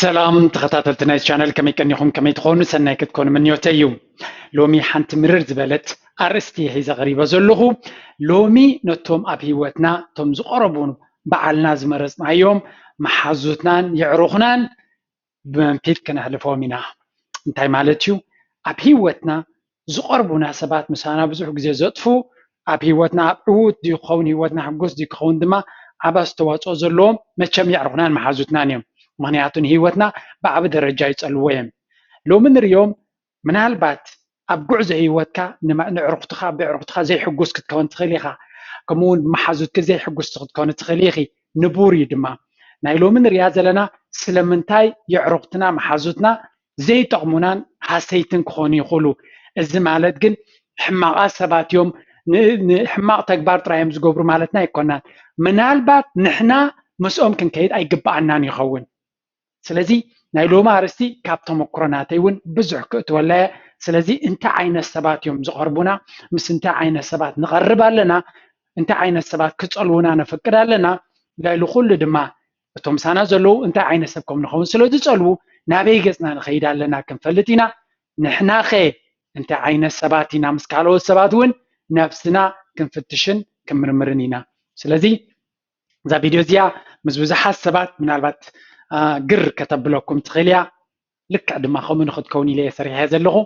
ሰላም ተኸታተልቲ ናይ ቻነል፣ ከመይ ቀኒኹም? ከመይ ትኾኑ? ሰናይ ክትኮኑ ምንዮተይ እዩ። ሎሚ ሓንቲ ምርር ዝበለት ኣርእስቲ ሒዘ ቀሪበ ዘለኹ። ሎሚ ነቶም ኣብ ህይወትና እቶም ዝቐረቡ በዓልና ዝመረጽናዮም መሓዙትናን የዕሩኽናን ብመንፊት ክነሕልፎም ኢና። እንታይ ማለት እዩ? ኣብ ህይወትና ዝቐርቡና ሰባት ምሳና ብዙሕ ግዜ ዘጥፉ፣ ኣብ ህይወትና ኣብ ዕዉት ድዩ ክኸውን፣ ህይወትና ሕጉስ ድዩ ክኸውን ድማ ዓቢ ኣስተዋጽኦ ዘለዎም መቸም የዕሩኽናን መሓዙትናን እዮም። ምኽንያቱ ንህይወትና ብዓቢ ደረጃ ይጸልዎ እዮም። ሎሚ ንርእዮም ምናልባት ኣብ ጉዕዞ ህይወትካ ንማ-፣ ንዕሩኽትኻ፣ ብዕሩኽትኻ ዘይሕጉስ ክትከውን ትኽእል ኢኻ። ከምኡ እውን መሓዙትኪ ዘይሕጉስቲ ክትኮኒ ትኽእል ኢኺ። ንቡር እዩ ድማ። ናይ ሎሚ ንሪኣ ዘለና ስለምንታይ የዕሩኽትና መሓዙትና ዘይጠቕሙናን ሃሰይትን ክኾኑ ይኽእሉ። እዚ ማለት ግን ሕማቓት ሰባት እዮም፣ ን-፣ ንሕማቕ ተግባር ጥራይ እዮም ዝገብሩ ማለትና ኣይኮናን። ምናልባት ንሕና ምስኦም ክንከይድ ኣይግብኣናን ይኸውን። ስለዚ ናይ ሎሚ ኣርእስቲ ካብ ተመክሮ ናተይ እውን ብዙሕ ክእትወላ እየ። ስለዚ እንታይ ዓይነት ሰባት እዮም ዝቐርቡና? ምስ እንታይ ዓይነት ሰባት ንቐርብ ኣለና? እንታይ ዓይነት ሰባት ክጸልዉና ነፍቅድ ኣለና? ልዕሊ ኩሉ ድማ እቶም ምሳና ዘለዉ እንታይ ዓይነት ሰብ ከም ንኸውን ስለ ዝጸልዉ ናበይ ገጽና ንኸይድ ኣለና ክንፈልጥ ኢና። ንሕናኸ እንታይ ዓይነት ሰባት ኢና? ምስ ካልኦት ሰባት እውን ነብስና ክንፍትሽን ክንምርምርን ኢና። ስለዚ እዛ ቪድዮ እዚኣ ምስ ብዙሓት ሰባት ምናልባት፣ አ፣ ግር ከተብለኩም ትኽእል እያ። ልክዕ ድማ ከምኡ ንኽትከውን ኢለ እየ ሰሪሐ ዘለኹ።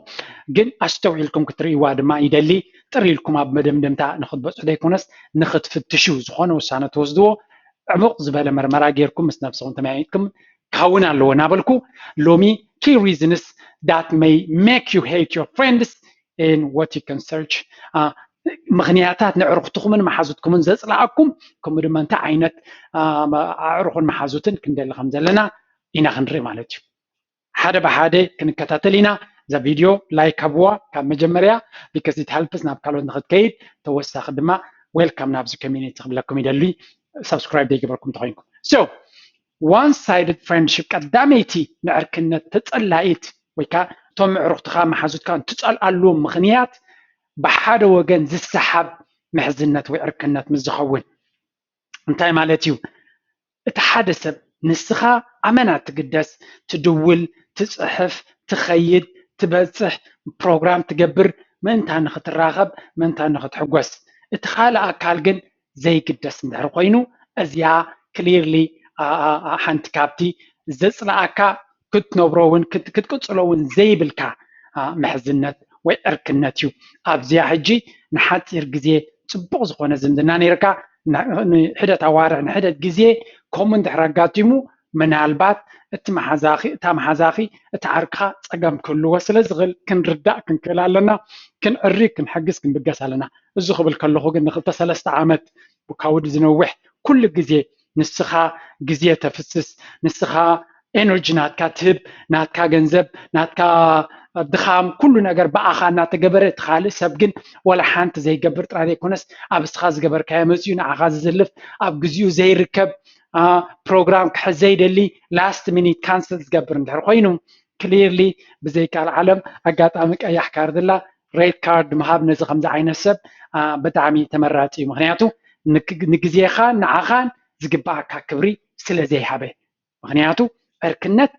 ግን ኣስተውዒልኩም ክትርእይዋ ድማ ይደሊ። ጥር ኢልኩም ኣብ መደምደምታ ንኽትበጽሑ ዘይኮነስ ንኽትፍትሹ፣ ዝኾነ ውሳነ ትወስድዎ ዕሙቕ ዝበለ መርመራ ጌርኩም ምስ ነብስኹም ተመያይጥኩም ክኸውን ኣለዎ እናበልኩ፣ ሎሚ key reasons that may make you hate your friends and what you can search፣ አ፣ ምኽንያታት ንዕሩኽትኹምን መሓዙትኩምን ዘጽልኣኩም፣ ከምኡ ድማ እንታይ ዓይነት፣ አ፣ ኣዕሩኽን መሓዙትን ክንደሊ ከም ዘለና ኢና ክንርኢ ማለት እዩ። ሓደ ብሓደ ክንከታተል ኢና። እዛ ቪድዮ ላይክ ሃብዋ ካብ መጀመርያ፣ because it helps ናብ ካልኦት ንኽትከይድ፣ ተወሳኺ ድማ welcome ናብዚ community ክብለኩም ይደሊ፣ subscribe ዘይገበርኩም እንተኾይንኩም። So one sided friendship፣ ቀዳመይቲ ንዕርክነት ተጸላኢት ወይ ከዓ እቶም ኣዕሩኽትኻ መሓዙትካ እንትጸልኣሉ ምኽንያት ብሓደ ወገን ዝሰሓብ ምሕዝነት ወይ ዕርክነት ምስ ዝኸውን። እንታይ ማለት እዩ? እቲ ሓደ ሰብ ንስኻ ኣመና ትግደስ፣ ትድውል፣ ትጽሕፍ፣ ትኸይድ፣ ትበጽሕ፣ ፕሮግራም ትገብር፣ ምእንታ ንኽትራኸብ፣ ምእንታ ንኽትሕጎስ። እቲ ካልእ ኣካል ግን ዘይግደስ እንድሕር ኮይኑ፣ እዚኣ ክሊርሊ፣ አ፣ አ፣ አ፣ ሓንቲ ካብቲ ዘጽልኣካ ክትነብሮ እውን ክት-፣ ክትቅጽሎ እውን ዘይብልካ፣ አ፣ ምሕዝነት ወይ ዕርክነት እዩ። ኣብዚኣ ሕጂ ንሓጺር ግዜ ጽቡቕ ዝኾነ ዝምድና ነይርካ፣ ን-፣ ንሕደት ኣዋርሕ፣ ንሕደት ግዜ ከምኡ እንድሕር ኣጋጢሙ፣ ምናልባት እቲ መሓዛኺ፣ እታ መሓዛኺ፣ እቲ ዓርክኻ ጸገም ክህልዎ ስለ ዝኽእል ክንርዳእ ክንክእል ኣለና። ክንዕሪ፣ ክንሕግዝ፣ ክንብገስ ኣለና። እዚ ክብል ከለኹ ግን ንኽልተ ሰለስተ ዓመት ብካውዲ ዝነውሕ ኩሉ ግዜ ንስኻ ግዜ ተፍስስ፣ ንስኻ ኤነርጂ ናትካ ትህብ፣ ናትካ ገንዘብ፣ ናትካ ድኻም፣ ኩሉ ነገር ብኣኻ እናተገበረ፣ እቲ ካልእ ሰብ ግን ዋላ ሓንቲ ዘይገብር ጥራይ ዘይኮነስ ኣብ እስኻ ዝገበርካዮ መፂኡ ንዓኻ ዝዝልፍ፣ ኣብ ግዚኡ ዘይርከብ፣ አ፣ ፕሮግራም ክሕዝ ዘይደሊ፣ ላስት ሚኒት ካንስል ዝገብር እንድሕር ኮይኑ፣ ክሊርሊ ብዘይ ካልእ ዓለም ኣጋጣሚ ቀያሕ ካርድ ኣላ፣ ሬድ ካርድ ምሃብ ነዚ ከምዚ ዓይነት ሰብ፣ አ፣ ብጣዕሚ ተመራፂ እዩ። ምኽንያቱ ንክ-፣ ንግዜኻን ንዓኻን ዝግበኣካ ክብሪ ስለ ዘይሃበ። ምኽንያቱ ዕርክነት፣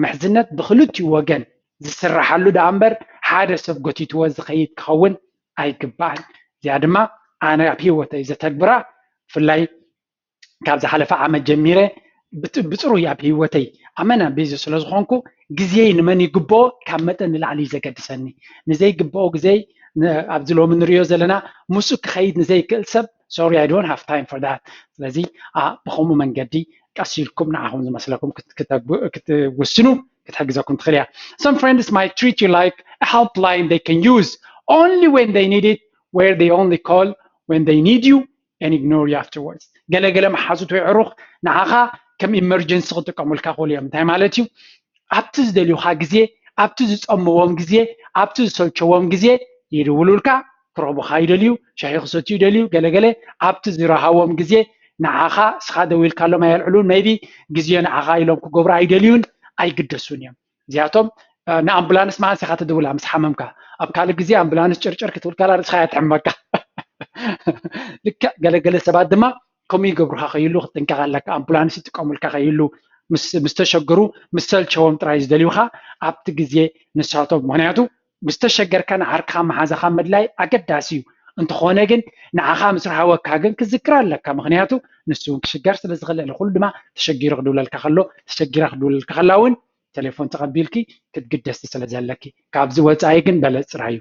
ምሕዝነት ብኽልቲኡ ወገን ዝስራሓሉ ደኣ እምበር ሓደ ሰብ ጎቲትዎ ዝኸይድ ክኸውን ኣይግባእን። እዚኣ ድማ ኣነ ኣብ ህይወተይ ዘተግብራ፣ ብፍላይ ካብ ዝሓለፈ ዓመት ጀሚረ ብጥ-፣ ብጽሩይ ኣብ ህይወተይ ኣመና ቢዚ ስለ ዝኾንኩ፣ ግዜይ ንመን ይግብኦ ካብ መጠን ንላዕሊ እዩ ዘገድሰኒ። ንዘይግብኦ ግዜይ፣ ን-፣ ኣብዚ ሎሚ ንሪኦ ዘለና ምስኡ ክኸይድ ንዘይክእል ሰብ፣ sorry, I don't have time for that። ስለዚ፣ አ፣ ብኸምኡ መንገዲ ቀስ ኢልኩም ንዓኹም ዝመስለኩም ክት-፣ ክተግ-፣ ክትውስኑ ክትሕግዘኩም ትኽእል እያ። Some friends might treat you like a helpline they can use only when they need it, where they only call when they need you and ignore you afterwards። ገለገለ መሓዙት ወይ ዕሩኽ ንዓኻ ከም ኢመርጀንሲ ክጥቀሙልካ ክኽእሉ እዮም። እንታይ ማለት እዩ? ኣብቲ ዝደልዩኻ ግዜ፣ ኣብቲ ዝጸምዎም ግዜ፣ ኣብቲ ዝሰልቸዎም ግዜ ይድውሉልካ፣ ክረኽቡኻ ይደልዩ፣ ሻሂ ክሰትዩ ይደልዩ። ገለገለ ኣብቲ ዝረሃዎም ግዜ ንዓኻ፣ እስኻ ደዊልካሎም ኣየልዕሉን፣ maybe ግዜ ንዓኻ ኢሎም ክገብሩ ኣይደልዩን፣ ኣይግደሱን እዮም። እዚኣቶም፣ እ፣ ንኣምቡላንስ መዓስ ኢኻ ትድውላ ምስ ሓመምካ? ኣብ ካልእ ግዜ ኣምቡላንስ ጭርጭር ክትብል ከላ ርእስኻ እያ ትሕመካ። ልክዕ ገለገለ ሰባት ድማ ከምኡ ይገብሩኻ ከይህሉ ክትጥንቀቕ ኣለካ። ኣምቡላንስ ይጥቀሙልካ ከይህሉ፣ ምስ ዝተሸግሩ ምስ ሰልቸዎም ጥራይ ዝደልዩኻ ኣብቲ ግዜ ንሳቶም። ምክንያቱ ምስ ተሸገርካ ንዓርክኻ መሓዛኻ ምድላይ ኣገዳሲ እዩ። እንተኾነ ግን ንዓኻ ምስ ረሃወካ ግን ክዝክር ኣለካ። ምክንያቱ ንሱ እውን ክሽገር ስለ ዝኽእል፣ ኩሉ ድማ ተሸጊሩ ክድውለልካ ከሎ፣ ተሸጊራ ክድውለልካ ከላ እውን ቴሌፎን ተቐቢልኪ ክትግደሲ ስለ ዘለኪ። ካብዚ ወፃኢ ግን በለፅ ጥራይ እዩ።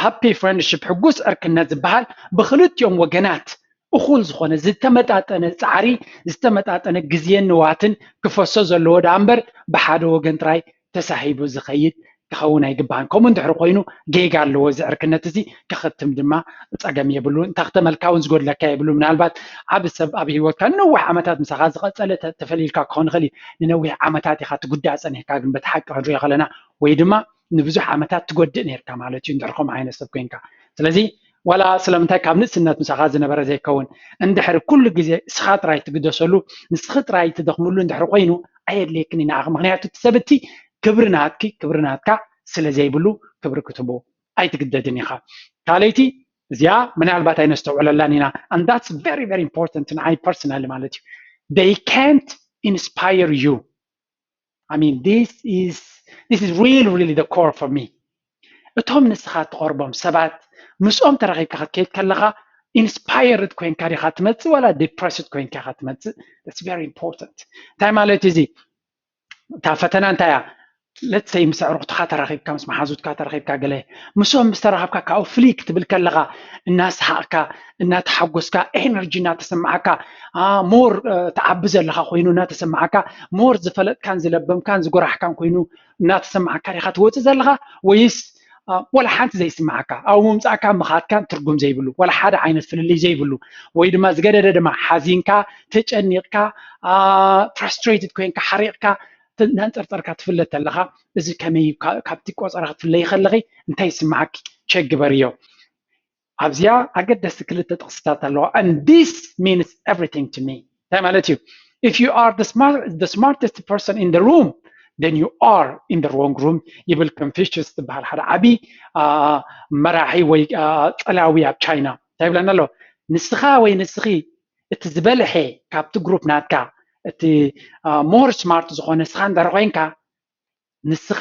ሃፒ ፍሬንድሽፕ፣ ሕጉስ ዕርክነት ዝበሃል ብክልቲኦም ወገናት እኹል ዝኾነ ዝተመጣጠነ ፃዕሪ፣ ዝተመጣጠነ ግዜን ንዋትን ክፈሶ ዘለዎ ደኣ እምበር ብሓደ ወገን ጥራይ ተሳሂቡ ዝኸይድ ክኸውን ኣይግባእን። ከምኡ እንድሕሪ ኮይኑ ጌጋ ኣለዎ። እዚ ዕርክነት እዚ ክኽትም ድማ ፀገም የብሉን። እንታይ ክተመልካ እውን ዝጎድለካ የብሉ። ምናልባት ዓቢ ሰብ ኣብ ህይወትካ ንነዊሕ ዓመታት ምሳኻ ዝቐጸለ ተ- ተፈሊልካ ክኸውን ይኽእል እዩ። ንነዊሕ ዓመታት ኢኻ ትጉዳእ ጸኒሕካ፣ ግን በቲ ሓቂ ክንሪኦ ከለና ወይ ድማ ንብዙሕ ዓመታት ትጎድእ ነርካ ማለት እዩ እንድሕር ከምኡ ዓይነት ሰብ ኮይንካ። ስለዚ ዋላ ስለምንታይ ካብ ንእስነት ምሳኻ ዝነበረ ዘይከውን እንድሕር ኩሉ ግዜ እስኻ ጥራይ ትግደሰሉ፣ ንስኺ ጥራይ ትደኽምሉ እንድሕር ኮይኑ ኣየድልየክን እዩ ንዓኺ። ምክንያቱ እቲ ሰብ እቲ ክብሪ ናትኪ ክብሪ ናትካ ስለ ዘይብሉ ክብሪ ክትህቦ ኣይትግደድን ኢኻ። ካልኣይቲ እዚኣ ምናልባት ኣይነስተውዕለላን ኢና፣ and that's very very important ንዓይ personally ማለት እዩ። They can't inspire you. I mean, this is this is really really the core for me. እቶም ንስኻ ትቐርቦም ሰባት ምስኦም ተራኺብካ ክትከይድ ከለኻ ኢንስፓየርድ ኮይንካ ዲኻ ትመጽእ ዋላ ዲፕረስድ ኮይንካ ኢኻ ትመጽእ? That's very important. እንታይ ማለት እዩ እዚ? እታ ፈተና እንታይ እያ? ለትሰይ ምስ ኣዕሩኽትኻ ተራኺብካ ምስ መሓዙትካ ተራኺብካ ገለ ምስኦም ምስ ተራኸብካ ካብኡ ፍልይ ክትብል ከለኻ እናሰሓቕካ እናተሓጎስካ ኤነርጂ እናተሰማዓካ ሞር ትዓቢ ዘለኻ ኮይኑ እናተሰማዓካ ሞር ዝፈለጥካን ዝለበምካን ዝጎራሕካን ኮይኑ እናተሰማዓካ ዲኻ ትወፅእ ዘለኻ ወይስ ወላ ሓንቲ ዘይስማዓካ ኣብኡ ምምፃእካ ምኻድካን ትርጉም ዘይብሉ ወላ ሓደ ዓይነት ፍልልይ ዘይብሉ ወይ ድማ ዝገደደ ድማ ሓዚንካ ተጨኒቕካ ፍራስትሬትድ ኮይንካ ሓሪቕካ እናንፀርፀርካ ትፍለ ተለኻ እዚ ከመይ ካብቲ ቆፀራ ክትፍለይ ከለኺ እንታይ ይስማዓኪ ቸክ ግበርዮ። ኣብዚኣ ኣገደስቲ ክልተ ጥቕስታት ኣለዋ። And this means everything to me. እንታይ ማለት እዩ? If you are the smart the smartest person in the room, then you are in the wrong room ይብል ኮንፊሽስ ዝበሃል ሓደ ዓቢ መራሒ ወይ ጸላዊ ኣብ ቻይና። እንታይ ይብለና ኣሎ? ንስኻ ወይ ንስኺ እቲ ዝበልሐ ካብቲ ግሩፕ ናትካ እቲ more smart ዝኾነ ንስኻ እንድሕር ኮይንካ ንስኻ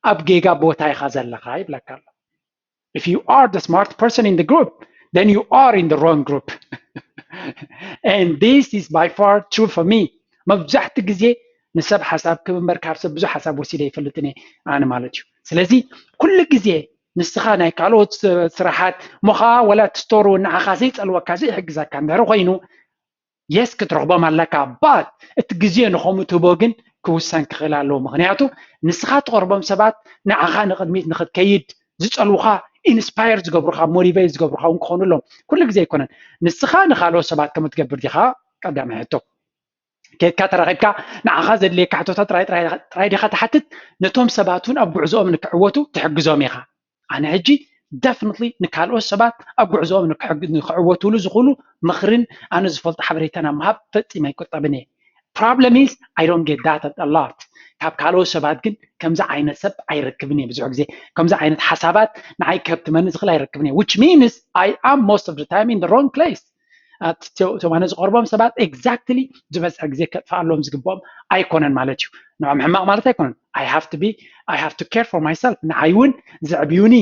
ኣብ ጌጋ ቦታ ኢኻ ዘለኻ ይብለካ ኣሎ። If you are the smart person in the group, then you are in the wrong group. And this is by far true for me. መብዛሕቲ ግዜ ንሰብ ሓሳብ ክብ እምበር ካብ ሰብ ብዙሕ ሓሳብ ወሲደ ይፈልጥን እየ ኣነ ማለት እዩ። ስለዚ ኩሉ ግዜ ንስኻ ናይ ካልኦት ስራሓት ሞኻ ወላ እቲ ስቶር እውን ንዓኻ ዘይፀልወካ ዘይሕግዘካ እንድሕር ኮይኑ የስ ክትረኽቦም ኣለካ but እቲ ግዜ ንኸምኡ ትህቦ ግን ክውሰን ክኽእል ኣለዎ። ምክንያቱ ንስኻ ትቐርቦም ሰባት ንዓኻ ንቕድሚት ንኽትከይድ ዝፀልውኻ ኢንስፓየር ዝገብሩኻ ሞቲቬት ዝገብሩኻ እውን ክኾኑ ኣለዎም። ኩሉ ግዜ ኣይኮነን። ንስኻ ንካልኦት ሰባት ከም ትገብር ዲኻ? ቀዳማይ ሕቶ። ኬድካ ተራኺብካ ንዓኻ ዘድልየካ ሕቶታት ጥራይ ጥራይ ዲኻ ትሓትት? ነቶም ሰባት እውን ኣብ ጉዕዞኦም ንክዕወቱ ትሕግዞም ኢኻ። ኣነ ሕጂ ደፍኒትሊ ንካልኦት ሰባት ኣብ ጉዕዞኦም ንክዕወቱሉ ዝኽእሉ ምኽርን ኣነ ዝፈልጦ ሓበሬታን ኣብ ምሃብ ፈጺመ ኣይቆጠብን እየ። Problem is I don't get that a lot. ካብ ካልኦት ሰባት ግን ከምዚ ዓይነት ሰብ ኣይረክብን እየ። ብዙሕ ግዜ ከምዚ ዓይነት ሓሳባት ንዓይ ከብትመኒ ዝኽእል ኣይረክብን እየ። Which means I am most of the time in the wrong place. እቶም ኣነ ዝቐርቦም ሰባት exactly ዝበዝሐ ግዜ ከጥፍኣሎም ዝግብኦም ኣይኮነን ማለት እዩ። ንዕኦም ሕማቕ ማለት ኣይኮነን። I have to be I have to care for myself. ንዓይ እውን ዘዕብዩኒ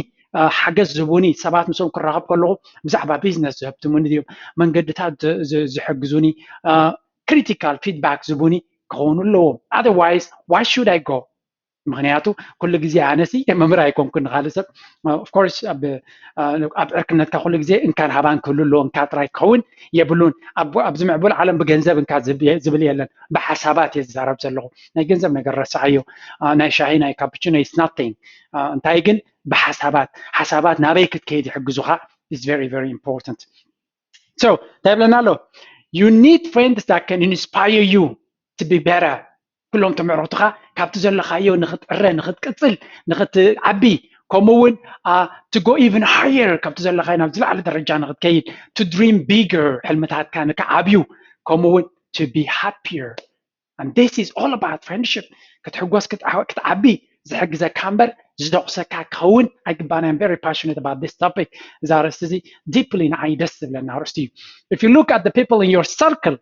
ሓገዝ ዝህቡኒ ሰባት ምስኦም ክራኸብ ከለኹ ብዛዕባ ቢዝነስ ዘህብትሙኒ ድዮም መንገድታት ዝሕግዙኒ ክሪቲካል ፊድባክ ዝህቡኒ ክኾኑ ኣለዎም። Otherwise why should I go? ምክንያቱ ኩሉ ግዜ ኣነሲ መምህር ኣይኮንኩን ንካልእ ሰብ። Of course ኣብ ዕርክነትካ ኩሉ ግዜ እንካን ሃባን ክህሉ ኣለዎ። እንካ ጥራይ ክኸውን የብሉን። ኣብዚ ምዕቡል ዓለም ብገንዘብ እንካ ዝብል የለን። ብሓሳባት እየ ዝዛረብ ዘለኹ። ናይ ገንዘብ ነገር ረስዓዮ። ናይ ሻሂ ናይ ካፕቺኖ is nothing። እንታይ ግን ብሓሳባት ሓሳባት ናበይ ክትከይድ ይሕግዙኻ is very very important። So እንታይ ይብለና ኣሎ? You need friends that can inspire you to be better. ኩሎም ተምዕሮትኻ ካብቲ ዘለኻዮ ንክትዕረ ንክትቅፅል ንክትዓቢ ከምኡ እውን to go even higher ካብቲ ዘለኻዮ ናብ ዝለዓለ ደረጃ ንክትከይድ to dream bigger ሕልምታትካ ንክዓብዩ ከምኡ እውን to be happier. And this is all about friendship. ክትሕጎስ ክትዓቢ ዝሕግዘካ እምበር ዝደቑሰካ ክኸውን ኣይግባን። I'm very passionate about this topic. እዚ ኣርእስቲ እዚ ዲፕሊ ንዓይ ደስ ዝብለና ኣርእስቲ እዩ። If you look at the people in your circle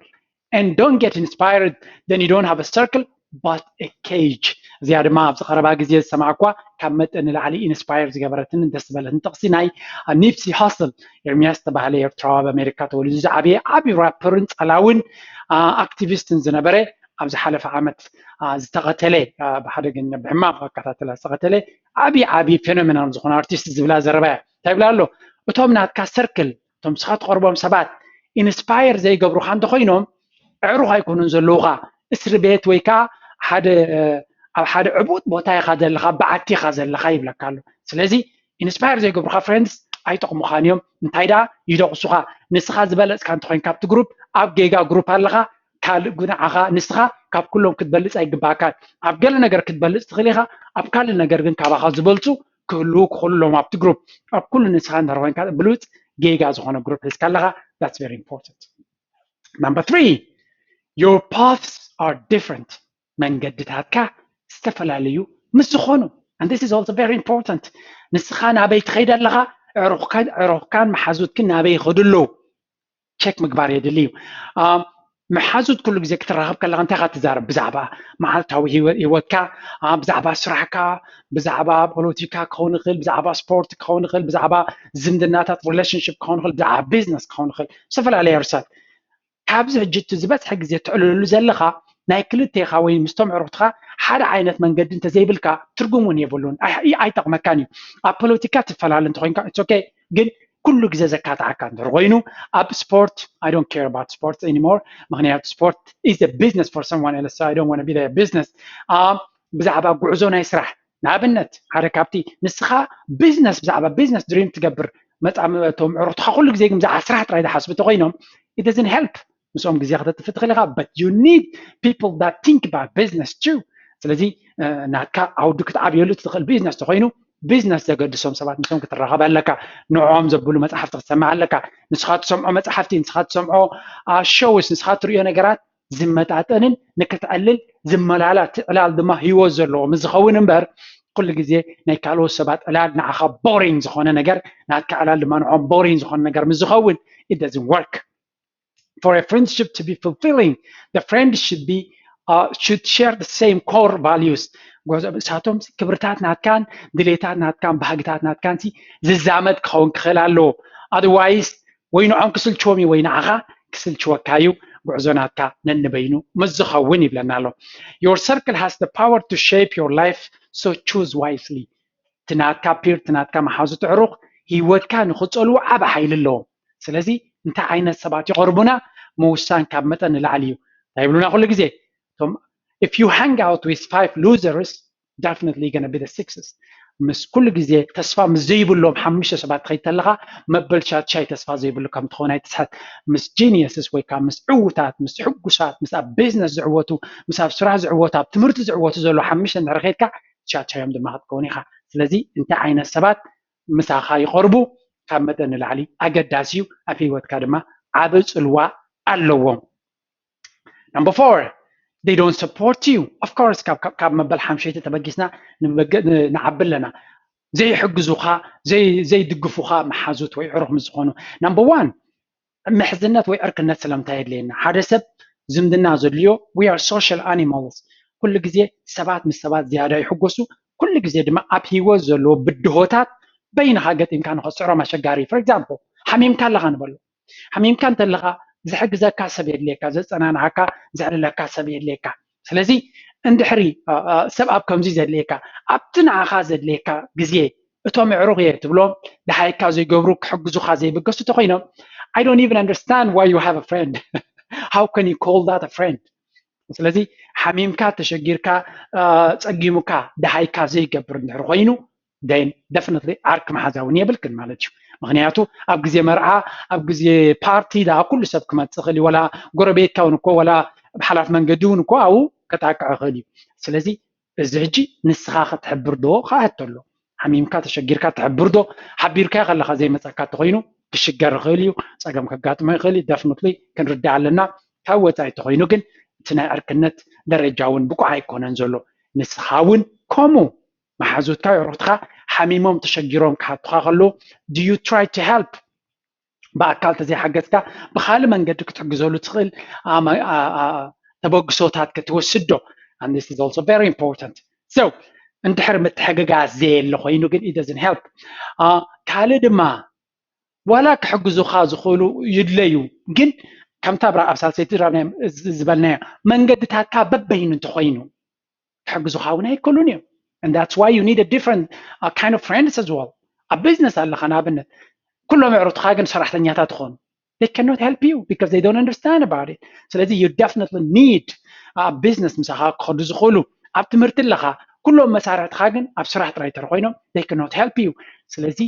and don't get inspired, then you don't have a circle but a cage. እዚኣ ድማ ኣብዚ ቀረባ ግዜ ዝሰማዕኳ ካብ መጠን ንላዕሊ ኢንስፓየር ዝገበረትን ደስ ዝበለትን ጥቕሲ ናይ ኒፕሲ ሃስል፣ ኤርሚያስ ዝተባህለ ኤርትራዊ ኣብ ኣሜሪካ ተወሊዱ ዝዓበየ ዓብዪ ራፐርን ጸላውን ኣክቲቪስትን ዝነበረ ኣብ ዝሓለፈ ዓመት ዝተቐተለ፣ ብሓደ ግን ብሕማም ኣከታተላ ዝተቐተለ ዓብዪ ዓብዪ ፌኖሜናል ዝኾነ ኣርቲስት ዝብላ ዘረባ እያ። እንታይ ይብላ ኣሎ? እቶም ናትካ ሰርክል፣ እቶም ንስኻ ትቐርቦም ሰባት ኢንስፓየር ዘይገብሩኻ እንተኾይኖም፣ ኣዕሩኽ ኣይኮኑን ዘለዉኻ፣ እስሪ ቤት ወይ ከዓ ሓደ ኣብ ሓደ ዕቡጥ ቦታ ኢኻ ዘለኻ፣ በዓቲ ኢኻ ዘለኻ ይብለካ ኣሎ። ስለዚ ኢንስፓየር ዘይገብሩኻ ፍሬንድስ ኣይጠቕሙኻን እዮም። እንታይ ደኣ ይደቑሱኻ። ንስኻ ዝበለፅካ እንተኾይንካ ኣብቲ ግሩፕ፣ ኣብ ጌጋ ግሩፕ ኣለኻ። ካልእ ግን ንዓኻ ንስኻ ካብ ኩሎም ክትበልፅ ኣይግባእካን። ኣብ ገለ ነገር ክትበልፅ ትኽእል ኢኻ፣ ኣብ ካልእ ነገር ግን ካባኻ ዝበልፁ ክህልዉ ክኽእሉ ኣለዎም ኣብቲ ግሩፕ። ኣብ ኩሉ ንስኻ እንድሕር ኮይንካ ብሉፅ ጌጋ ዝኾነ ግሩፕ ሒዝካ ኣለኻ። That's very important. Number three, your paths are different. መንገድታትካ ዝተፈላለዩ ምስ ዝኾኑ፣ and this is also very important። ንስኻ ናበይ ትኸይድ ኣለኻ፣ ኣዕሩኽካን ኣዕሩኽካን መሓዙትክን ናበይ ይኸዱ ኣለዉ ቸክ ምግባር የድሊ እዩ። መሓዙት ኩሉ ግዜ ክትራኸብ ከለኻ እንታይ ኢኻ ትዛረብ? ብዛዕባ መዓልታዊ ህይወትካ፣ ብዛዕባ ስራሕካ፣ ብዛዕባ ፖለቲካ ክኸውን ይኽእል፣ ብዛዕባ ስፖርት ክኸውን ይኽእል፣ ብዛዕባ ዝምድናታት ሪሌሽንሽፕ ክኸውን ይኽእል፣ ብዛዕባ ቢዝነስ ክኸውን ይኽእል፣ ዝተፈላለዩ ርሳት። ካብዚ ሕጂ እቲ ዝበዝሐ ግዜ ትዕልሉ ዘለኻ ናይ ክልቴኻ ወይ ምስቶም ዕሩኽትኻ ሓደ ዓይነት መንገዲ እንተዘይብልካ ትርጉም እውን የብሉን፣ ኣይጠቕመካን እዩ። ኣብ ፖለቲካ ትፈላለ እንተኮይንካ ኦኬ፣ ግን ኩሉ ግዜ ዘካትዓካ እንድሕር ኮይኑ ኣብ ስፖርት፣ I don't care about sports anymore፣ ምክንያቱ ስፖርት is a business for someone else, so I don't want to be their business። ብዛዕባ ጉዕዞ ናይ ስራሕ ንኣብነት ሓደ ካብቲ ንስኻ ቢዝነስ ብዛዕባ ቢዝነስ ድሪም ትገብር መፃምቶም ዕሩኽትኻ ኩሉ ግዜ ግን ብዛዕባ ስራሕ ጥራይ ዝሓስቡ እንተኮይኖም it doesn't help። ምስኦም ግዜ ክተጥፍእ ትኽእል ኢኻ but you need people that think about business too። ስለዚ ናትካ ዓውዲ ክትዓብየሉ ትኽእል ቢዝነስ ተኮይኑ ቢዝነስ ዘገድሶም ሰባት ምስኦም ክትራኸብ ኣለካ። ንዕኦም ዘብሉ መፅሓፍቲ ክትሰምዕ ኣለካ። ንስኻ ትሰምዖ መፅሓፍቲ፣ ንስኻ ትሰምዖ ሾውስ፣ ንስኻ ትሪኦ ነገራት ዝመጣጠንን ንክትዕልል ዝመላላ ትዕላል ድማ ህይወት ዘለዎ ምስ ዝኸውን እምበር ኩሉ ግዜ ናይ ካልኦት ሰባት ዕላል ንዓኻ ቦሪንግ ዝኾነ ነገር ናትካ ዕላል ድማ ንዕኦም ቦሪንግ ዝኾነ ነገር ምስ ዝኸውን it doesn't work. For a friendship to be fulfilling, the friend should be uh, should share the same core values. እሳቶም ክብርታት ናትካን ድሌታት ናትካን ባህግታት ናትካን ዝዛመድ ክኸውን ክኽእል ኣለዎ። Otherwise ወይ ንዖም ክስልችዎም እዩ ወይ ንዓኻ ክስልችወካ እዩ። ጉዕዞ ናትካ ነንበይኑ ምስ ዝኸውን ይብለና ኣሎ። Your circle has the power to shape your life, so choose wisely. እቲ ናትካ ፒር፣ እቲ ናትካ መሓዙት ዕሩኽ ህይወትካ ንኽፀልዎ ዓብ ሓይሊ ኣለዎም። ስለዚ እንታይ ዓይነት ሰባት ይቐርቡና ምውሳን ካብ መጠን ንላዕሊ እዩ። እንታይ ይብሉና ኩሉ ግዜ እቶም if you hang out with five losers, definitely gonna be the success። ምስ ኩሉ ግዜ ተስፋ ምስ ዘይብሎም ሓሙሽተ ሰባት ትኸይድ ተለኻ መበል ሻትሻይ ተስፋ ዘይብሉ ከም ትኸውን ኣይትስሐት። ምስ ጂኒየስስ ወይ ከዓ ምስ ዕውታት፣ ምስ ሕጉሳት፣ ምስ ኣብ ቢዝነስ ዝዕወቱ፣ ምስ ኣብ ስራሕ ዝዕወቱ፣ ኣብ ትምህርቲ ዝዕወቱ ዘለዉ ሓሙሽተ እንድሕር ከይድካ ሻትሻዮም ድማ ክትከውን ኢኻ። ስለዚ እንታይ ዓይነት ሰባት ምሳኻ ይቐርቡ ካብ መጠን ንላዕሊ ኣገዳሲ እዩ። ኣብ ህይወትካ ድማ ዓቢ ፅልዋ ኣለዎም። Number four, they don't support you. Of course ካብ መበል ሓምሸይቲ ተበጊስና ንዓቢ ኣለና። ዘይሕግዙኻ ዘይድግፉኻ መሓዙት ወይ ዕሩኽ ምስ ዝኾኑ። Number one, ምሕዝነት ወይ ዕርክነት ስለምንታይ የድልየና? ሓደ ሰብ ዝምድና ዘድልዮ we are social animals። ኩሉ ግዜ ሰባት ምስ ሰባት ዝያዳ ይሕጎሱ። ኩሉ ግዜ ድማ ኣብ ህይወት ዘለዎ ብድሆታት በይንኻ ገጢምካ ንኸትስዕሮም ኣሸጋሪ። For example ሓሚምካ ኣለኻ ንበሎ። ሓሚምካ እንተለኻ ዝሕግዘካ ሰብ የድልየካ፣ ዘጸናንዓካ፣ ዘዕልለካ ሰብ የድልየካ። ስለዚ እንድሕሪ ሰብ ኣብ ከምዚ ዘድልየካ ኣብቲ ንዓኻ ዘድልየካ ግዜ እቶም ኣዕሩኽ እየ ትብሎም ደሃይካ ዘይገብሩ ክሕግዙኻ ዘይብገሱ እንተኾይኖም I don't even understand why you have a friend. How can you call that a friend? ስለዚ ሓሚምካ ተሸጊርካ ጸጊሙካ ደሃይካ ዘይገብር እንድሕር ኮይኑ then definitely ዓርኪ መሓዛ እውን የብልክን ማለት እዩ። ምክንያቱ ኣብ ግዜ መርዓ ኣብ ግዜ ፓርቲ ደኣ ኩሉ ሰብ ክመፅእ ይኽእል እዩ። ወላ ጎረቤትካ እውን እኮ ወላ ብሓላፍ መንገዲ እውን እኮ ኣብኡ ከጣቅዕ ይኽእል እዩ። ስለዚ እዚ ሕጂ ንስኻ ክትሕብር ዶ ክኣት ኣሎ? ሓሚምካ ተሸጊርካ ትሕብር ዶ? ሓቢርካዮ ከለኻ ዘይመፀካ እንተኾይኑ ክሽገር ይኽእል እዩ፣ ፀገም ከጋጥሞ ይኽእል እዩ። Definitely ክንርዳእ ኣለና። ካብ ወፃኢ እንተኾይኑ ግን እቲ ናይ ዕርክነት ደረጃ እውን ብቑዕ ኣይኮነን ዘሎ። ንስኻ እውን ከምኡ መሓዙትካ ኣዕሩኽትኻ ሓሚሞም ተሸጊሮም ክሓቱኻ ከለዉ do you try to help? ብኣካል ተዘይሓገዝካ ብካልእ መንገዲ ክትሕግዘሉ ትኽእል ተበግሶታት ክትወስድ ዶ? And this is also very important. So እንድሕር ምትሕግጋዝ ዘየለ ኮይኑ ግን it doesn't help። ካልእ ድማ ዋላ ክሕግዙኻ ዝኽእሉ ይድለዩ፣ ግን ከምታ ብራ ኣብ ሳልሰይቲ ዝበልናዮ መንገድታትካ በበይኑ እንተኮይኑ ክሕግዙኻ እውን ኣይክእሉን እዮም። And that's why you need a different kind of friends as well። ኣብ ቢዝነስ ኣለኻ ንኣብነት፣ ኩሎም ኣዕሩኽትኻ ግን ሰራሕተኛታት ይኾኑ፣ they cannot help you because they don't understand about it። ስለዚ you definitely need ኣብ ቢዝነስ ምሳኻ ክኸዱ ዝኽእሉ፣ ኣብ ትምህርቲ ኣለኻ፣ ኩሎም መሳርሕትኻ ግን ኣብ ስራሕ ጥራይ ተር ኮይኖም they cannot help you። ስለዚ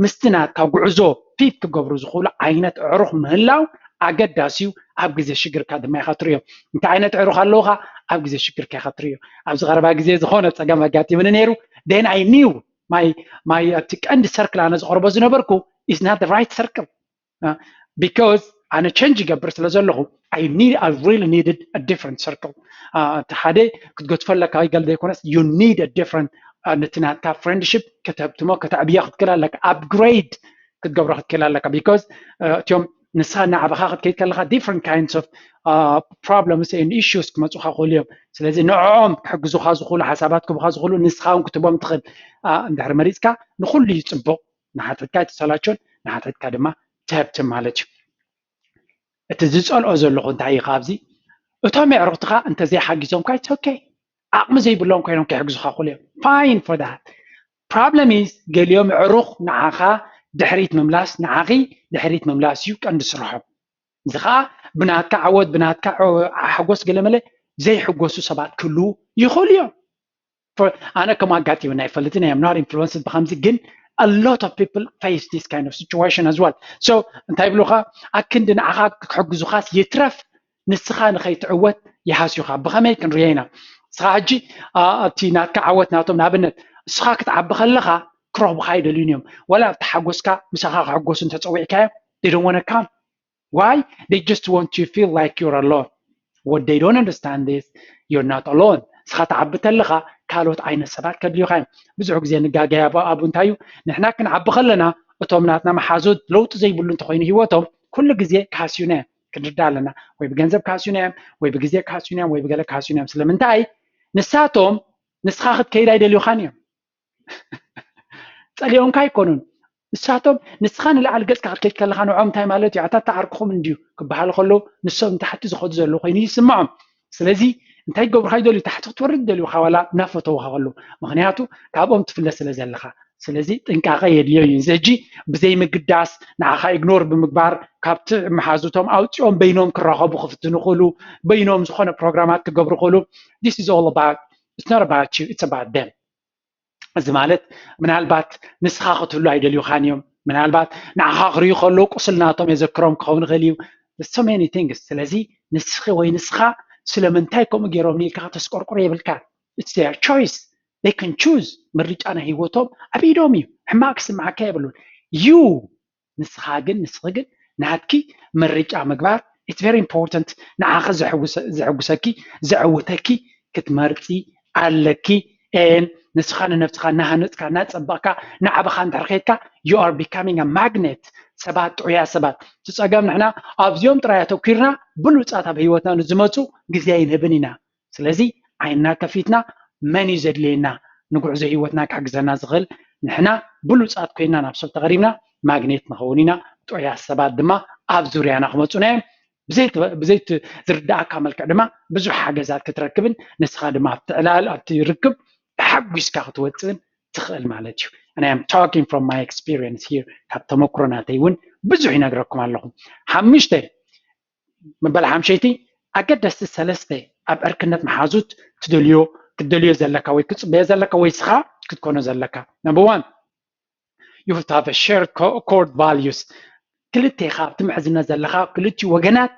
ምስቲ ናትካ ጉዕዞ ፊት ክገብሩ ዝኽእሉ ዓይነት ኣዕሩኽ ምህላው ኣገዳሲ እዩ። ኣብ ግዜ ሽግርካ ድማ ኢኻ ትርእዮ። እንታይ ዓይነት ኣዕሩኽ ኣለውኻ ኣብ ግዜ ሽግርካ ኢኻ ትርእዮ። ኣብዚ ቀረባ ግዜ ዝኾነ ፀገም ኣጋጢምኒ ነይሩ። Then I knew my my እቲ ቀንዲ ሰርክል ኣነ ዝቐርቦ ዝነበርኩ is not the right circle because ኣነ ቸንጅ ይገብር ስለ ዘለኹ I need I really needed a different circle። እቲ ሓደ ክትገድፎ ኣለካ ገለ ዘይኮነስ you need a different ነቲ ናትካ ፍሬንድሽፕ ከተብትሞ ከተዕብዮ ክትክእል ኣለካ። ኣፕግሬድ ክትገብሮ ክትክእል ኣለካ because እቲኦም ንስኻ እናዓበኻ ክትከይድ ከለኻ different kinds of problems and issues ክመፁኻ ክኽእሉ እዮም። ስለዚ ንዕኦም ክሕግዙኻ ዝኽእሉ ሓሳባት ክቡኻ ዝኽእሉ ንስኻ እውን ክትቦም ትኽእል እንድሕር መሪፅካ ንኩሉ እዩ ፅቡቕ። ንሓትሕድካ ኣይትሰላቸውን፣ ንሓትሕድካ ድማ ትህብትም ማለት እዩ። እቲ ዝፀልኦ ዘለኹ እንታይ እዩ ካብዚ እቶም የዕሩኽትኻ እንተዘይሓጊዞምካ it's okay። ዓቕሚ ዘይብሎም ኮይኖም ከይሕግዙኻ ክኽእሉ እዮም። Fine for that. Problem is ገሊኦም የዕሩኽ ንዓኻ ድሕሪት ምምላስ ንዓኺ ድሕሪት ምምላስ እዩ ቀንዲ ስርሖም። እዚ ከዓ ብናትካ ዓወት ብናትካ ሓጎስ ገለመለ ዘይሕጎሱ ሰባት ክህልዉ ይኽእሉ እዮም። ኣነ ከም ኣጋጢሙና ኣይፈልጥን እየ not influenced ብከምዚ ግን a lot of people face this kind of situation as well። So እንታይ ይብሉካ ኣክንዲ ንዓኻ ክሕግዙኻስ ይትረፍ ንስኻ ንኸይትዕወት ይሃስዩኻ። ብኸመይ ክንሪኦ ኢና? ንስኻ ሕጂ እቲ ናትካ ዓወት ናቶም ንኣብነት ንስኻ ክትዓቢ ከለኻ ክረኽቡኻ ኣይደልዩን እዮም። ዋላ ኣብቲ ሓጎስካ ምሳኻ ክሕጎሱ እንተፀዊዕካዮም they don't wanna come. Why? They just want you feel like you're alone. What they don't understand is you're not alone. ንስኻ ትዓቢ ተለኻ ካልኦት ዓይነት ሰባት ከድልዩኻ እዮም። ብዙሕ ግዜ ንጋገያ ኣብኡ እንታይ እዩ ንሕና ክንዓቢ ከለና እቶም ናትና መሓዙት ለውጢ ዘይብሉ እንተኮይኑ ህይወቶም ኩሉ ግዜ ክሃስዩና እዮም። ክንርዳ ኣለና ወይ ብገንዘብ ክሃስዩና እዮም ወይ ብግዜ ክሃስዩና እዮም ወይ ብገለ ክሃስዩና እዮም። ስለምንታይ? ንሳቶም ንስኻ ክትከይድ ኣይደልዩኻን እዮም። ፀሊኦምካ ኣይኮኑን። ንሳቶም ንስኻ ንላዕሊ ገፅካ ክትከይድ ከለኻ ንዖም እንታይ ማለት እዩ ኣታ ተዓርክኹም እንድዩ ክበሃል ከለዉ ንሶም ንታሕቲ ዝኸዱ ዘለዉ ኮይኑ ይስምዖም። ስለዚ እንታይ ክገብሩካ ይደልዩ ታሕቲ ክትወርድ ይደልዩካ ዋላ እናፈተውካ ከለዉ ምክንያቱ ካብኦም ትፍለ ስለ ዘለኻ። ስለዚ ጥንቃቐ የድልዮ እዩ። እዚ ሕጂ ብዘይ ምግዳስ ንዓኻ ኢግኖር ብምግባር ካብቲ መሓዙቶም ኣውፂኦም በይኖም ክራኸቡ ክፍትኑ ክእሉ በይኖም ዝኾነ ፕሮግራማት ክገብሩ ክእሉ this is all about it's not about you it's about them። እዚ ማለት ምናልባት ንስኻ ክትህሉ ኣይደልዩኻን እዮም። ምናልባት ንዓኻ ክርእዩ ከለዉ ቁስል ናቶም የዘክሮም ክኸውን ይኽእል እዩ። So many things። ስለዚ ንስኺ ወይ ንስኻ ስለምንታይ ከምኡ ገይሮም ኢልካ ከተስቆርቁሮ የብልካ። It's their choice. They can choose። ምርጫ ናይ ህይወቶም ኣብ ኢዶም እዩ። ሕማቕ ክስምዓካ የብሉን። You ንስኻ ግን ንስኺ ግን ናትኪ ምርጫ ምግባር it's very important። ንዓኺ ዘሕጉሰኪ ዘዕውተኪ ክትመርፂ ኣለኪ። And ንስኻ ንነብስኻ እናሃነፅካ እናፀበቕካ ናዕብኻ እንድሕር ከይድካ you are becoming a magnet። ሰባት ጥዑያት ሰባት እቲ ፀገም ንሕና ኣብዚኦም ጥራይ ኣተኪርና ብሉፃት ኣብ ህይወትና ንዝመፁ ግዜ ኣይንህብን ኢና። ስለዚ ዓይንና ከፊትና መን እዩ ዘድልየና ንጉዕዞ ህይወትና ክሕግዘና ዝኽእል ንሕና ብሉፃት ኮይንና ናብ ሰብ ተቐሪብና ማግኔት ንኸውን ኢና። ጥዑያት ሰባት ድማ ኣብ ዙርያና ክመፁና እዮም። ብዘይ ዝርዳእካ መልክዕ ድማ ብዙሕ ሓገዛት ክትረክብን ንስኻ ድማ ኣብቲ ዕላል ኣብቲ ርክብ ተሓጒስካ ክትወፅእን ትኽእል ማለት እዩ። And I am talking from my experience here ካብ ተመክሮ ናተይ እውን ብዙሕ ይነግረኩም ኣለኹ። ሓሙሽተ መበል ሓምሸይቲ ኣገደስቲ ሰለስተ ኣብ ዕርክነት መሓዙት ትደልዮ ክትደልዮ ዘለካ ወይ ክትፅበዮ ዘለካ ወይ ስኻ ክትኮኖ ዘለካ number one you have to have a shared core values። ክልቴኻ ኣብቲ ምሕዝነት ዘለኻ ክልቲኡ ወገናት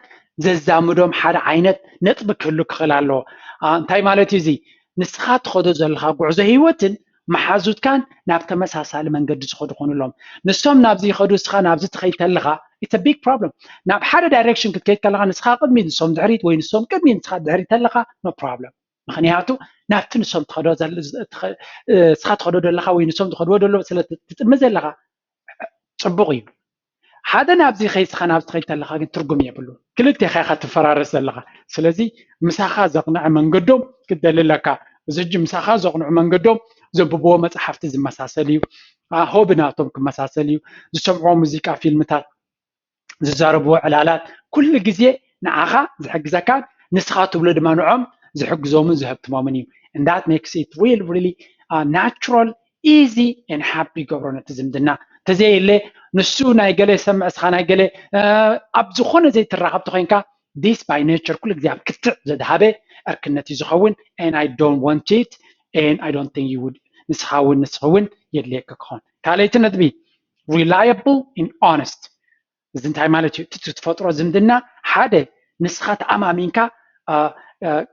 ዘዛምዶም ሓደ ዓይነት ነጥቢ ክህሉ ክኽእል ኣለዎ። እንታይ ማለት እዩ እዚ? ንስኻ ትኸዶ ዘለኻ ጉዕዞ ህይወትን መሓዙትካን ናብ ተመሳሳሊ መንገዲ ዝኸዱ ኮኑ ኣለዎም። ንሶም ናብዚ ይኸዱ፣ ንስኻ ናብዚ ትኸይድ ተለኻ it's a big problem። ናብ ሓደ ዳይሬክሽን ክትከይድ ከለኻ ንስኻ ቅድሚት ንሶም ድሕሪት ወይ ንሶም ቅድሚት ንስኻ ድሕሪት ተለኻ no problem። ምኽንያቱ ናብቲ ንሶም ትኸዶ ንስኻ ትኸዶ ዘለኻ ወይ ንሶም ትኸድዎ ደሎ ስለ ትጥምት ዘለኻ ፅቡቕ እዩ። ሓደ ናብዚ ከይስኻ ናብዚ ከይድ ተለኻ ግን ትርጉም የብሉ። ክልቴኻ ኢኻ ትፈራረስ ዘለኻ። ስለዚ ምሳኻ ዘቕንዐ መንገዶም ክትደሊ ኣለካ። እዚ ሕጂ ምሳኻ ዘቕንዑ መንገዶም ዘንብብዎ መፅሓፍቲ ዝመሳሰል እዩ። ሆቢ ናቶም ክመሳሰል እዩ። ዝሰምዕዎ ሙዚቃ፣ ፊልምታት፣ ዝዛረብዎ ዕላላት ኩሉ ግዜ ንዓኻ ዝሕግዘካን ንስኻ ትብሎ ድማ ንዖም ዝሕግዞምን ዝህብትሞምን እዩ። And that makes it real, really natural, easy and happy ይገብሮ ነቲ ዝምድና። ተዘየለ ንሱ ናይ ገለ ይሰምዕ፣ እስኻ ናይ ገለ ኣብ ዝኾነ ዘይትራኸብ ተኮይንካ፣ this by nature ኩሉ ግዜ ኣብ ክትዕ ዘድሃበ ዕርክነት እዩ ዝኸውን። And I don't want it and I don't think you would። ንስኻ እውን ንስኺ እውን የድልየካ ክኸውን። ካልኣይቲ ነጥቢ፣ reliable and honest። እዚ እንታይ ማለት እዩ? እቲ ትፈጥሮ ዝምድና ሓደ ንስኻ ተኣማሚንካ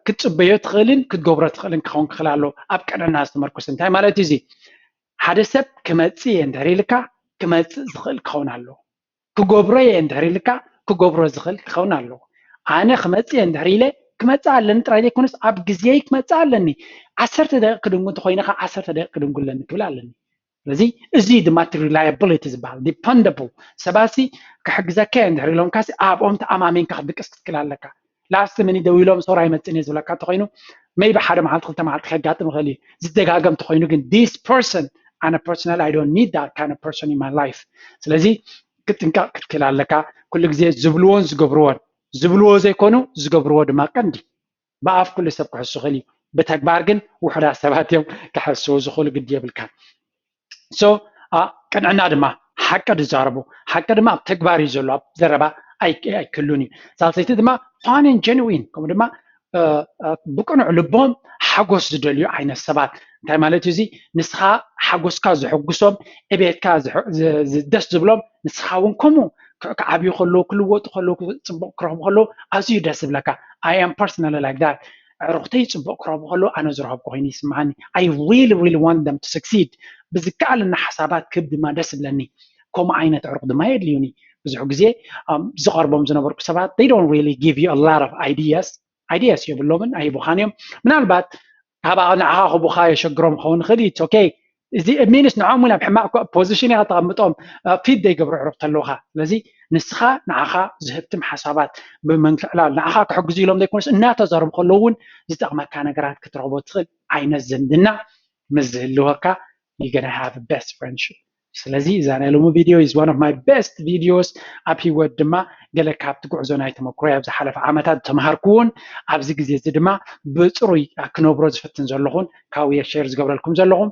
ክትፅበዮ ትኽእልን ክትገብሮ ትኽእልን ክኸውን ክኽእል ኣሎ። ኣብ ቅንዕና ዝተመርኮሰ እንታይ ማለት እዩ? እዚ ሓደ ሰብ ክመፅእ እየ እንድሕር ኢልካ ክመፅእ ዝኽእል ክኸውን ኣለዎ። ክገብሮ እየ እንድሕር ኢልካ ክገብሮ ዝኽእል ክኸውን ኣለዎ። ኣነ ክመፅእ እየ እንድሕር ኢለ ክመፅእ ኣለኒ ጥራይ ዘይኮነስ ኣብ ግዜይ ክመፅእ ኣለኒ። ዓሰርተ ደቂቕ ክድንጉ እንተኮይነ ከዓ ዓሰርተ ደቂቕ ክድንጉ ኣለኒ ክብል ኣለኒ። ስለዚ እዚ ድማ እቲ reliability ዝበሃል dependable። ሰባሲ ክሕግዘካ እየ እንድሕር ኢሎምካሲ ኣብኦም ተኣማሚንካ ክትድቅስ ክትክእል ኣለካ። ላስት ሚኒት ደው ኢሎም ሶር ኣይመፅን እየ ዝብለካ እንተኮይኑ maybe ሓደ መዓልቲ ክልተ መዓልቲ ከጋጥም ይኽእል እዩ። ዝደጋገም እንተኮይኑ ግን this person ኣነ personally I don't need that kind of person in my life። ስለዚ ክትጥንቀቕ ክትክእል ኣለካ። ኩሉ ግዜ ዝብልዎን ዝገብርዎን ዝብልዎ ዘይኮኑ ዝገብርዎ ድማ ቀንዲ። ብኣፍ ኩሉ ሰብ ክሕሱ ይኽእል እዩ። ብተግባር ግን ውሑዳት ሰባት እዮም ክሕስዉ ዝኽእሉ፣ ግዲ የብልካን። So ቅንዕና ድማ ሓቂ ዝዛረቡ ሓቂ ድማ ኣብ ተግባር እዩ ዘሎ፣ ኣብ ዘረባ ኣይክሉን እዩ። ሳልሰይቲ ድማ fun and genuine፣ ከምኡ ድማ ብቅኑዕ ልቦም ሓጎስ ዝደልዩ ዓይነት ሰባት። እንታይ ማለት እዩ እዚ? ንስኻ ሓጎስካ ዘሐጉሶም፣ ዕቤትካ ደስ ዝብሎም፣ ንስኻ እውን ከምኡ ክዓብዩ ከለዉ፣ ክልወጡ ከለዉ፣ ፅቡቅ ክረኽቡ ከለዉ ኣዝዩ ደስ ዝብለካ። I am personally like that። ኣዕሩኽተይ ፅቡቅ ክረኽቡ ከለዉ ኣነ ዝረኸብኩ ኮይኑ ይስምዓኒ። I really really want them to succeed። ብዝከኣለና ሓሳባት ክህብ ድማ ደስ ዝብለኒ። ከምኡ ዓይነት ኣዕሩኽ ድማ የድልዩኒ። ብዙሕ ግዜ ዝቐርቦም ዝነበርኩ ሰባት they don't really give you a lot of ideas። Ideas የብሎምን ኣይህቡኻን እዮም። ምናልባት ካብ ንዓኻ ክህቡኻ የሸግሮም ክኸውን ይኽእል እዩ። It's okay። እዚ ሚንስ ንዖም እውን ኣብ ሕማቕ position ኢኻ ተቐምጦም፣ fit ዘይገብሩ ኣዕሩኽ ተለውኻ። ስለዚ ንስኻ ንዓኻ ዝህብትም ሓሳባት ብምንክዕላል ንዓኻ ክሕግዙ ኢሎም ዘይኮነስ እናተዛረቡ ከለዉ እውን ዝጠቕመካ ነገራት ክትረኽቦ ትኽእል ዓይነት ዝምድና ምስ ዝህልወካ you're gonna have a best friendship። ስለዚ እዛ ናይ ሎሚ video is one of my best videos። ኣብ ህይወት ድማ ገለ ካብቲ ጉዕዞ ናይ ተመክሮ ኣብ ዝሓለፈ ዓመታት ዝተምሃርኩዎን ኣብዚ ግዜ እዚ ድማ ብፅሩይ ክነብሮ ዝፍትን ዘለኹን ካብኡ እየ share ዝገብረልኩም ዘለኹም።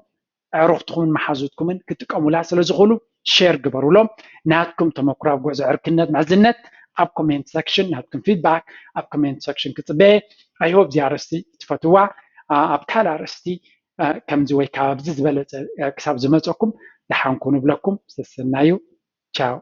ኣዕሩኽትኹምን መሓዙትኩምን ክጥቀሙላ ስለ ዝኽእሉ share ግበሩሎም። ናትኩም ተመክሮ ኣብ ጉዕዞ ዕርክነት ምሕዝነት ኣብ comment section ናትኩም feedback ኣብ comment section ክፅበየ። I hope እዚኣ ኣርእስቲ ትፈትዋ። ኣብ ካልእ ኣርእስቲ ከምዚ ወይ ካብ ኣብዚ ዝበለፀ ክሳብ ዝመፀኩም ደሓን ኩኑ እብለኩም። ሰሰናዩ። ቻው።